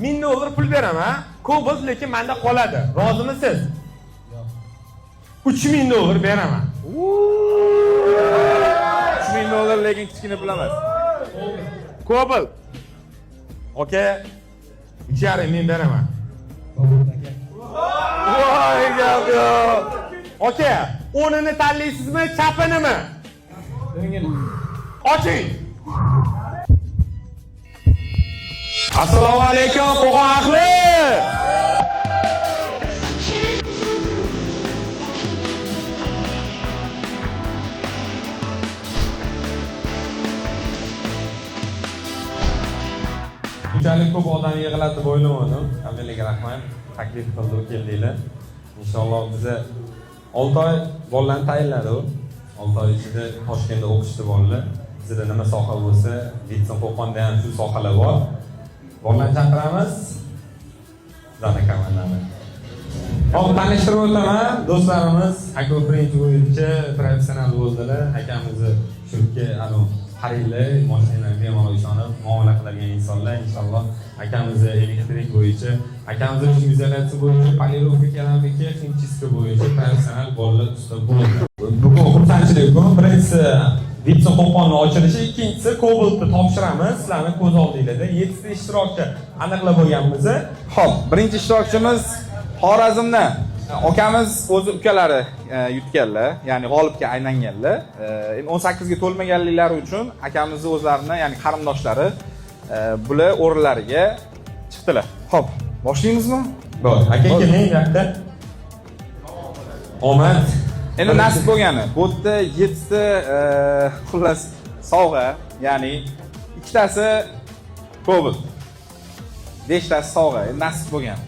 1000 dollar pul beraman. Cobalt lekin menda qoladi. Rozimisiz? Yo'q. 3000 dollar beraman. 3000 dollar lekin kichkina pul emas. Cobalt. Aka, 3,5 ming beraman. Cobalt aka. Voy gap yo'q. Aka, o'nini tanlaysizmi, chapinimi? O'ngini. Oching. Assalomu alaykum, Qo'qon ahli. Bunchalik ko'p odam yig'iladi deb o'ylamadim. Hammalarga rahmat. Taklif qildi, keldinglar. Inshaalloh biza 6 oy bolalarni tayinladi u. 6 oy ichida Toshkentda o'qishdi bolalar. Bizda nima soha bo'lsa, Vitsin Qo'qonda ham shu sohalar bor. Bolalarni chaqiramiz. Bizlarni komandani. Hop, tanishtirib o'taman. Do'stlarimiz Ako French bo'yicha professional bo'ldilar. Akamizni shu yerga anavi qaranglar, mashinalarga bemalol ishonib muomala qiladigan insonlar inshaalloh. Akamizni elektrik bo'yicha, akamizni shumizolyatsiya bo'yicha, polirovka, keramika, ximchiska bo'yicha professional bolalar usta bo'ldi. Bugun xursandchilik kun. Birinchisi Vitsin Qo'qonni ochilishi, ikkinchisi Cobaltni topshiramiz. Sizlarni ko'z oldingizda 7 ta ishtirokchi aniqlab bo'lganmiz. Xo'p, birinchi ishtirokchimiz Xorazmdan. Akamiz o'zi ukalari yutganlar, ya'ni g'olibga aylanganlar. Endi 18 ga to'lmaganliklari uchun akamizni o'zlarini, ya'ni qarindoshlari bular o'rinlariga chiqdilar. Xo'p, boshlaymizmi? Bo'ldi. Aka keling bu yoqda. Omad. Endi nasib bo'lgani. Bu yerda 7 ta xullas sovg'a, ya'ni ikkitasi Cobalt. 5 tasi sovg'a, endi nasib bo'lgani.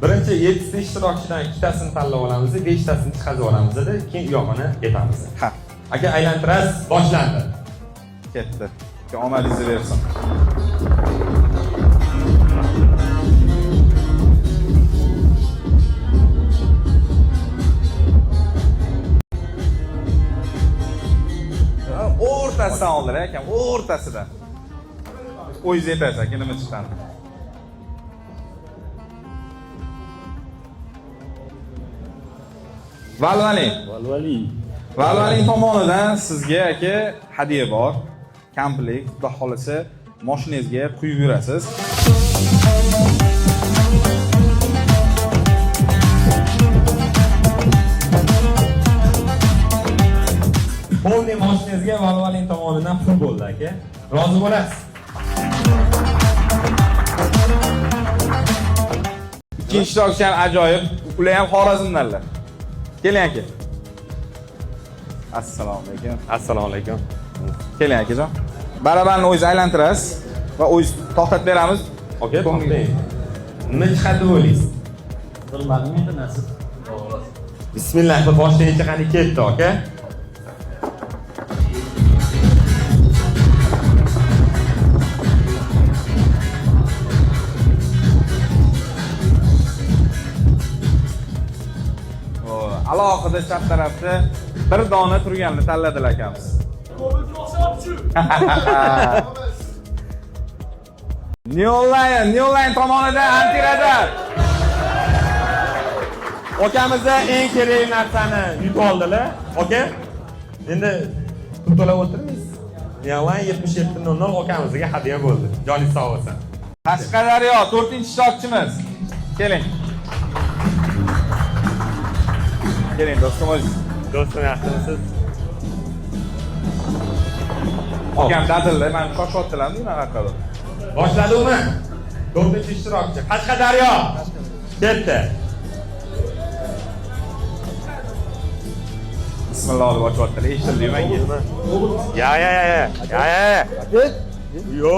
Birinchi 7 ta ishtirokchidan ikkitasini tanlab olamiz, 5 tasini chiqazib olamiz, keyin u yog'ini yetamiz. Ha, Aka aylantirasiz, boshlandi. ketdi. Omadingizni bersin. O'rtasidan oldilar akam, o'rtasidan. O'zingiz aytasiz aka, nima chiqqani. Valvali. Valvali. Valvaling tomonidan sizga aka hadya bor. Komplekt, xudo xolisa mashinangizga quyib yurasiz. Полный mashinangizga Valvalin tomonidan pul bo'ldi aka. Rozi bo'lasiz. Ikkinchi ishtirokchi ham ajoyib. Ular ham Xorazmdanlar. Keling aka. Assalomu alaykum. Assalomu alaykum. Keling akajon. Barabanni o'zingiz aylantirasiz va o'zingiz to'xtatib beramiz. Aka, to'xtang. Nima chiqadi deb o'ylaysiz? Bilmadim endi nasib. Xolos. Bismillah deb boshlaychi qani ketdi aka. O, alohida chap tarafda bir dona turganini tanladilar akamiz. Neoline, Neoline tomonidan antiradar. Akamiz eng kerakli narsani yutib oldilar. Aka, endi pul to'lab o'tirmaysiz. Neoline 7700 akamizga hadya bo'ldi. Joningiz sog' bo'lsin. Qashqadaryo 4-ishtirokchimiz. Keling. Keling do'stim o'zingiz. Do'stim, yaxshimisiz? Akam dadillar, mani shoshyaptilarmi nima qilib? Boshladimi? To'rtinchi ishtirokchi Qashqadaryo. Ketdi. Bismillah deb ochyaptilar, eshitildi menga. Ya ya ya ya. Ya ya ya. Yo!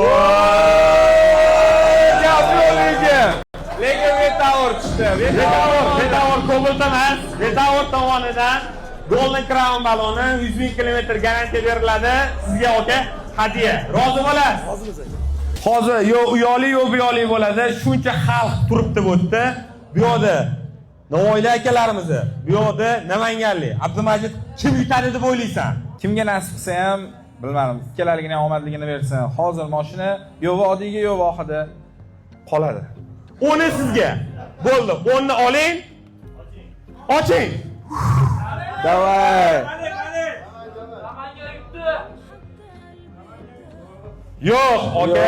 Gap yo'q lekin. Lekin Metaor chiqdi. Vetavor, Vetavor Cobalt emas. Vetavor tomonidan Golden Crown baloni 100 ming kilometr garantiya beriladi. Sizga aka hadya. Rozi bo'lasiz? Rozimiz aka. Hozir yo uyoli yo buyoli bo'ladi. Shuncha xalq turibdi bu yerda. Bu yoqda Navoiylik akalarimizni, bu yoqda Namanganlik. Abdumajid kim yutadi deb o'ylaysan? Kimga nasib qilsa ham bilmadim, ikkalaligini ham omadligini bersin. Hozir mashina yo vodiyga yo vohada. Qoladi. 10 sizga. Bo'ldi, 10 ni oling. Oching. Давай. Yo'q, aka.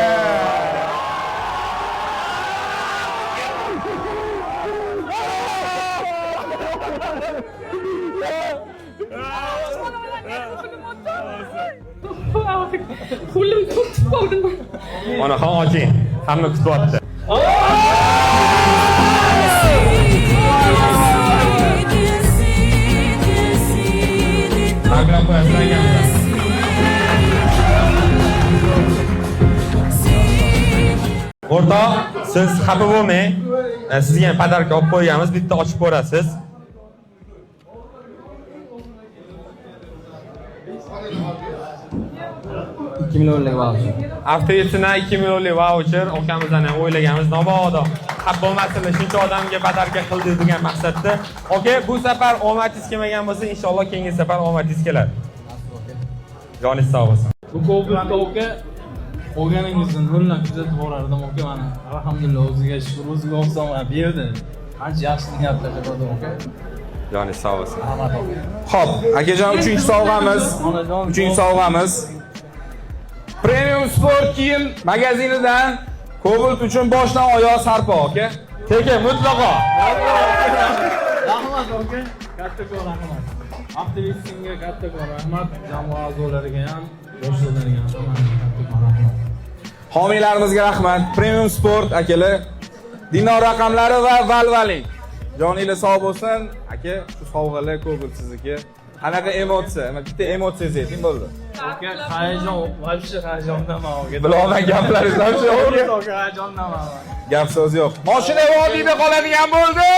Qo'lim tutib qoldim. Onaxon oching. Hamma kutyapti. Tabriklab qo'yasizlar akamizdan. O'rtoq, siz xafa bo'lmang. Sizga ham подарка olib qo'yganmiz, bitta ochib ko'rasiz. 2 millionlik vaucher. Avtoyetsindan 2 millionlik vaucher akamizdan ham o'ylaganmiz. Mabodo xafa bo'lmasinlar, shuncha odamga подарка qildi degan maqsadda. Aka, bu safar omadingiz kelmagan bo'lsa, inshaalloh keyingi safar omadingiz keladi. Joningiz sog' bo'lsin. Bu Cobalt aka olganingizni noldan kuzatib borardim aka mana. Alhamdulillah, o'ziga shukur, o'ziga oson berdi. Ancha yaxshi niyatlar qildi aka. Joningiz sog' bo'lsin. Rahmat aka. Xo'p, akajon, uchinchi sovg'amiz. Onajon. Uchinchi sovg'amiz. Premium sport kiyim magazinidan Cobalt uchun boshdan oyoq sarpo aka. Tekin mutlaqo. Rahmat aka. Kattakon rahmat. Avtovistingga kattakon rahmat. Jamoa a'zolariga ham, boshliqlarga ham hammasiga kattakon rahmat. Homiylarimizga rahmat. Premium sport akalar. Dinor raqamlari va Valvalik. Joninglar sog' bo'lsin. Aka, shu sovg'alar Cobalt sizniki. Qanaqa emotsiya? Mana bitta emotsiyangiz ayting bo'ldi. Aka, hayajon, вообще hayajondaman aka. Bilolmagan gaplaringiz вообще Aka, hayajondaman. Gap so'z yo'q. Mashina vodiyda qoladigan bo'ldi.